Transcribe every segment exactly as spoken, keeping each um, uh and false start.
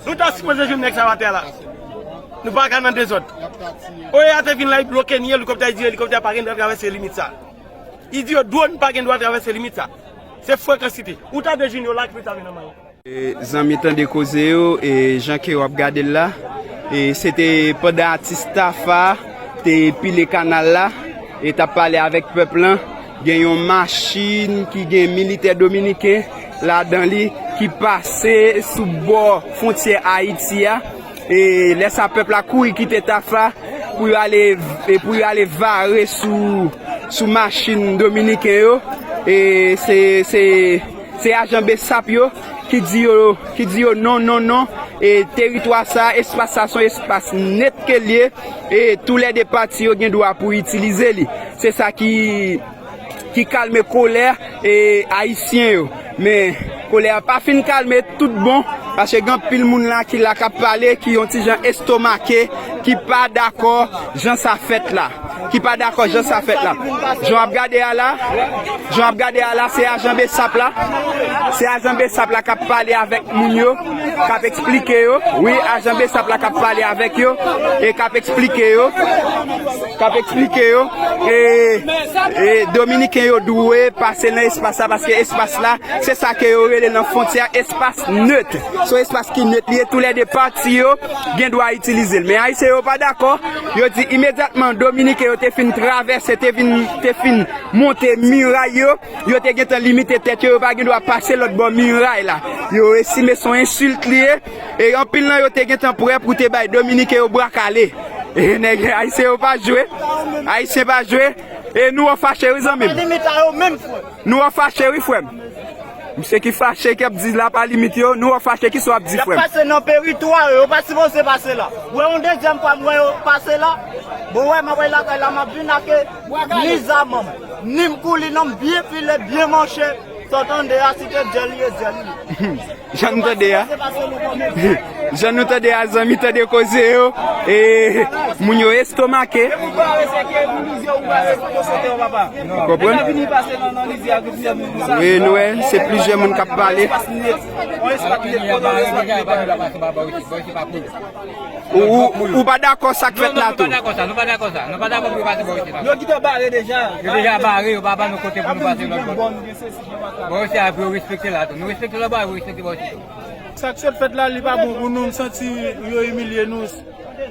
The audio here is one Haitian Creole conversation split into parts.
Nou ta sipoze jwenn nèg sa yo atè a la. Nou pa ka nan dezòd. O E A te vin la, li bloke ni elikoptè, li di elikoptè pa gen dwa travèse limit sa. Li di yo dwòn pa gen dwa travèse limit sa. Se frekansite. Ou ta de Junior la ki pita vin nan mayo. E, zanmi, tande koze yo, e, jan ke w ap gade l la, e, se te pandan atis Tafa te pile kanal la, e t ap pale avèk pèp lan, gen yon machin ki gen militè dominiken ladan li ki pase sou bò fwontyè Ayiti a. E lè sa pèp la kouri kite Tafa pou y ale, e pou y ale vare sou, sou machin dominiken yo. E se, se, se ajan BSAP yo ki di yo, ki di yo non, non, non. E teritwa sa, espas sa se yon espas net ke l ye. E toulède pati yo gen dwa pou itilize li. Se sa ki, ki kalme kolè, e, ayisyen yo. Men kolè a pa fin kalme tout bon, paske gen anpil moun la ki la k ap pale, ki yon ti jan estomake, ki pa dakò jan sa fèt la. Ki pa dakò jan sa fèt la. Jan w ap gade a la, jan w ap gade a la, se ajan BSAP la. Se ajan BSAP la k ap pale avèk moun yo, k ap eksplike yo. Wi, ajan BSAP la k ap pale avèk yo e k ap eksplike yo. K ap eksplike yo. E, e dominiken yo dwe pase nan espas la, paske espas la, se sa ke yo rele nan fwontyè espas net. Se yon espas ki net li ye, toulède pati yo gen dwa itilize l. Men ayisyen yo pa dakò. Yo di imedyatman dominiken yo te fin travèse, te vin, te fin monte miray yo, yo te gentan limite tèt yo, yo pa gen dwa pase lòt bò miray la. Yo estime se yon ensilt li ye. E anpil nan yo te gentan prè pou te bay dominiken yo bwa kale. E nèg ayisyen yo pa jwe. Ayisyen pa jwe. E nou an fache wi zanmi m. Limit a yo menm frè. Nou an fache wi frè m. Misye ki fache, k ap di la pa limit yo, nou an fache, kisa w ap di frè m? Y ap pase nan teritwa yo, yo pa sipoze pase la. Ou wè yon dezyèm fwa m wè yo pase la. Bon, wè, m ap wè lakay la, m ap vin ak ni zam, ni m kouli nan m byen file, byen manche. Sa w tande a, si te dyèl li ye, dyèl li ye. Jan nou tande a. Jan nou tande a, zanmi, tande koze yo. E moun yo estomake. Ou konprann? Wi, nou wè, se plizyè moun k ap pale. Ou, ou, ou pa dakò sa k fèt la tou? Non, non, nou pa dakò sa, nou pa dakò sa, nou pa dakò pou yo pase bò isit la. Yo gentan bare deja. Yo deja bare, yo pa ban nou kote pou nou pase lòt bò. Bò isit la pou yo respekte la tou. Nou respekte lòt bò, yo respekte bò isit tou. Sa k sot fèt la, li pa bon pou nou, m santi yo imilye nou.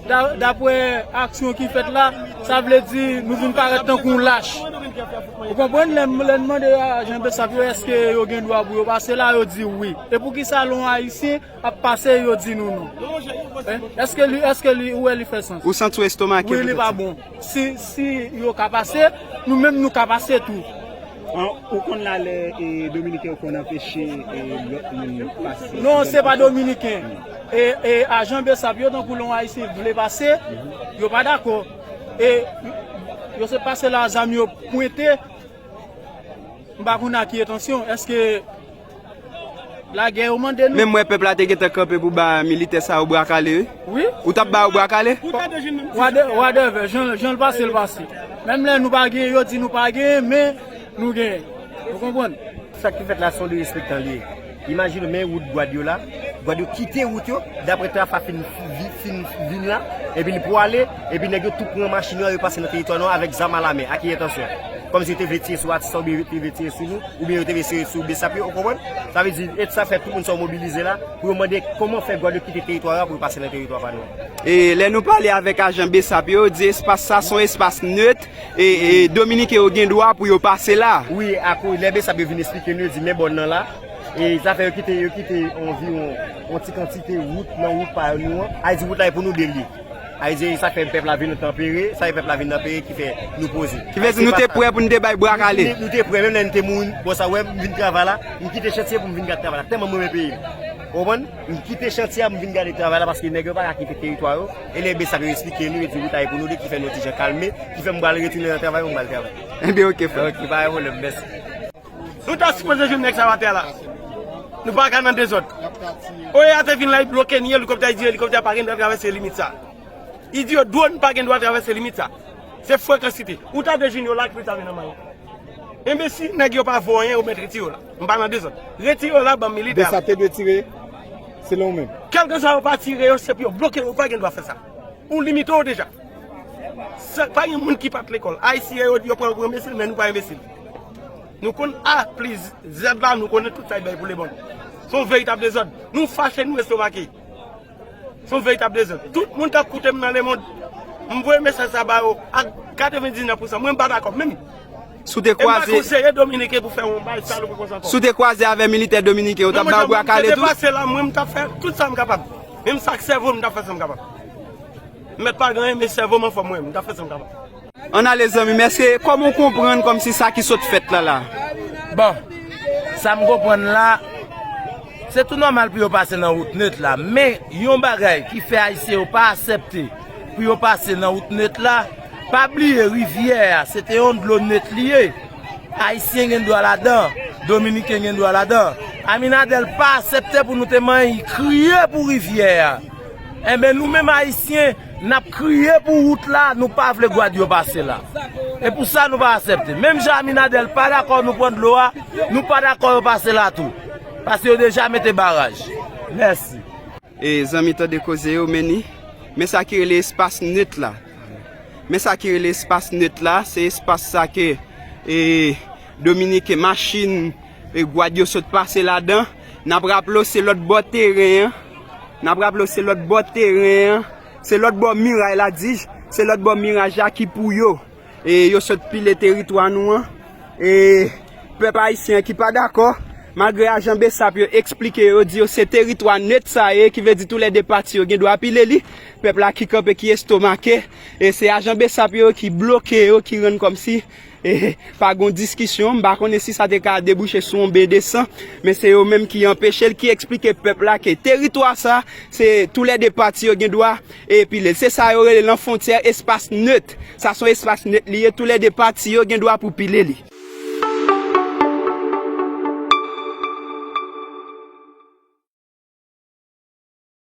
Da-, daprè aksyon ki fèt la, sa vle di nou vin parèt tankou yon lach. Ou konprann? Lè m, lè n mande ajan BSAP yo èske yo gen dwa pou yo pase la, yo di wi. E poukisa lè yon Ayisyen ap pase, yo di nou non? Hein? Èske li, èske li, ou wè li fè sans? Ou santi w estomake? Wi, li pa bon. Si, si yo ka pase, nou menm nou ka pase tou. An, ou konn la lè, e, dominiken yo konn anpeche, e, lòt moun pase? Non, se pa dominiken. E, e ajan BSAP yo, tankou lè yon Ayisyen vle pase, yo pa dakò. E yo se pase la zam yo pwente. M pa konn a ki entansyon. Èske lagè yo mande nou? Menm wè pèp la te gentan kanpe pou ba militè sa yo bwa kale, wi. Wi. Ou t ap ba yo bwa kale? Wade-, whatever, jan, jan l pase, l pase. Menm lè nou pa gen, yo di nou pa gen, men nou gen. Ou konprann? Sa ki fèt la se yon derespektan li ye. Imajine w, men wout Gwad yo la. Gwad yo kite wout yo, daprè Tafa fin, vi-, fin vin la, epi li pwale, epi nèg yo tou pran machin yo, yo pase nan teritwa nou an avèk zam alamen. A ki entansyon? Kòmsi yo te vle tire sou atis la, oubyen yo te vle tire sou nou, oubyen yo te vle tire sou BSAP yo, ou konprann? Sa vle di, e sa fè tout moun sa yo mobilize la, pou yo mande kòman fè Gwad yo kite teritwa yo a pou yo pase nan teritwa pa nou an. E lè nou pale avèk ajan BSAP yo, yo di espas sa se yon espas net, e, e dominiken yo gen dwa pou yo pase la. Wi, akoz lè BSAP yo vin esplike nou, yo di men bòn nan la, e sa fè yo kite, yo kite anviwon yon ti kantite wout nan wout pa nou an. A di wout la e pou nou de li. A di sa fè pèp la vin tanpere, sa fè pèp la vin tanpere ki fè nou poze. Ki vle di nou te prè pou nou te bay bwa kale. Nou, nou te prè, menm lè nou te mouri, bon sa wè m vin travay la, m kite chantye pou m vin gade travay la. Tèlman m renmen peyi m. Ou konprann? M kite chantye a, m vin gade travay la paske nèg yo pa ka kite teritwa yo. E lè BSAP yo esplike nou, yo di wout la e pou nou de, ki fè nou ti jan kalme, ki fè m pral retounen nan travay, m pral travay. Enben, oke, frè. Oke, pa gen pwoblèm, mèsi. Nou ta sipoze jwenn nèg sa yo atè a la. Nou pa ka nan dezòd. O E A te vin la, li bloke ni elikoptè, li di elikoptè pa gen dwa travèse limit sa. Li di yo dwòn pa gen dwa travèse limit sa. Se frekansite. Ou ta de Junior la ki pita vin nan mayo. Enben si nèg yo pa vo anyen, yo mèt retire yo la. M pa nan dezòd. Retire yo la, ban m militè a. BSAP te dwe tire. Selon ou menm? Kèlkeswa yo pa tire yo, se pou yo bloke yo, ou pa gen dwa fè sa. Ou limite yo deja. Sa, pa gen moun ki pa t lekòl. Ayisyen yo, yo pran yo pou enbesil, men nou pa enbesil. Nou konn A plis Z la, nou konnen tout sa y bay pou lemonn. Se yon veritab dezòd. Nou fache, nou estomake. Se yon veritab dezòd. Tout moun k ap koute m nan lemonn, m voye mesaj sa ba yo a katrevendiznèf pousan. Mwen, m pa dakò menm. Si w te kwaze, konseye dominiken pou fè yon bagay salopri konsa ankò. Si w te kwaze avè militè dominiken, yo t ap ba w bwa kale tou? Mwen, mwen te pase la, mwen, m t ap fè tout sa m kapab. Menm sa k sèvo m, m t ap fè sa m kapab. M mèt pa gen anyen, men sèvo m anfòm, mwen, m t ap fè sa m kapab. Ann ale, zanmi m, èske, kòman w konprann kòmsi sa ki sot fèt la la? Bon, sa m konprann la, se tou nòmal pou yo pase nan wout net la, men yon bagay ki fè Ayisyen yo pa aksepte pou yo pase nan wout net la, pa bliye rivyè a, se te yon dlo net li ye. Ayisyen gen dwa ladan, Dominiken gen dwa ladan. Aminadèl pa aksepte pou nou te manyen kriye pou rivyè a. Enben, nou menm Ayisyen, n ap kriye pou wout la, nou pa vle Gwadyo pase la. E pou sa, nou pa aksepte. Menm jan Aminadèl pa dakò nou pran dlo a, nou pa dakò yo pase la tou. Paske yo deja mete baraj. Mèsi. E zanmi, tande koze yo, men ni, men sa ki rele espas net la. Men sa ki rele espas net la, se espas sa ke, e, Dominiken, machin, e, Gwadyo sot pase ladan. N ap raple w, se lòt bò teren an. N ap raple w, se lòt bò teren an. Se lòt bò miray la, di-j, se lòt bò miray la ki pou yo. E yo sot pile teritwa nou an. E pèp ayisyen an ki pa dakò, malgre ajan BSAP yo eksplike yo, di yo se teritwa net sa ye, ki vle di toulède pati yo gen dwa pile li. Pèp la ki kanpe, ki estomake, e se ajan BSAP yo ki bloke yo, ki rann kòmsi, e, pa gon diskisyon. M pa konnen si sa te ka debouche sou yon ben de san, men se yo menm ki anpeche l, ki eksplike pèp la ke teritwa sa, se toulède pati yo gen dwa, e, pile l. Se sa yo rele nan fwontyè espas net. Sa se yon espas net li ye, toulède pati yo gen dwa pou pile li.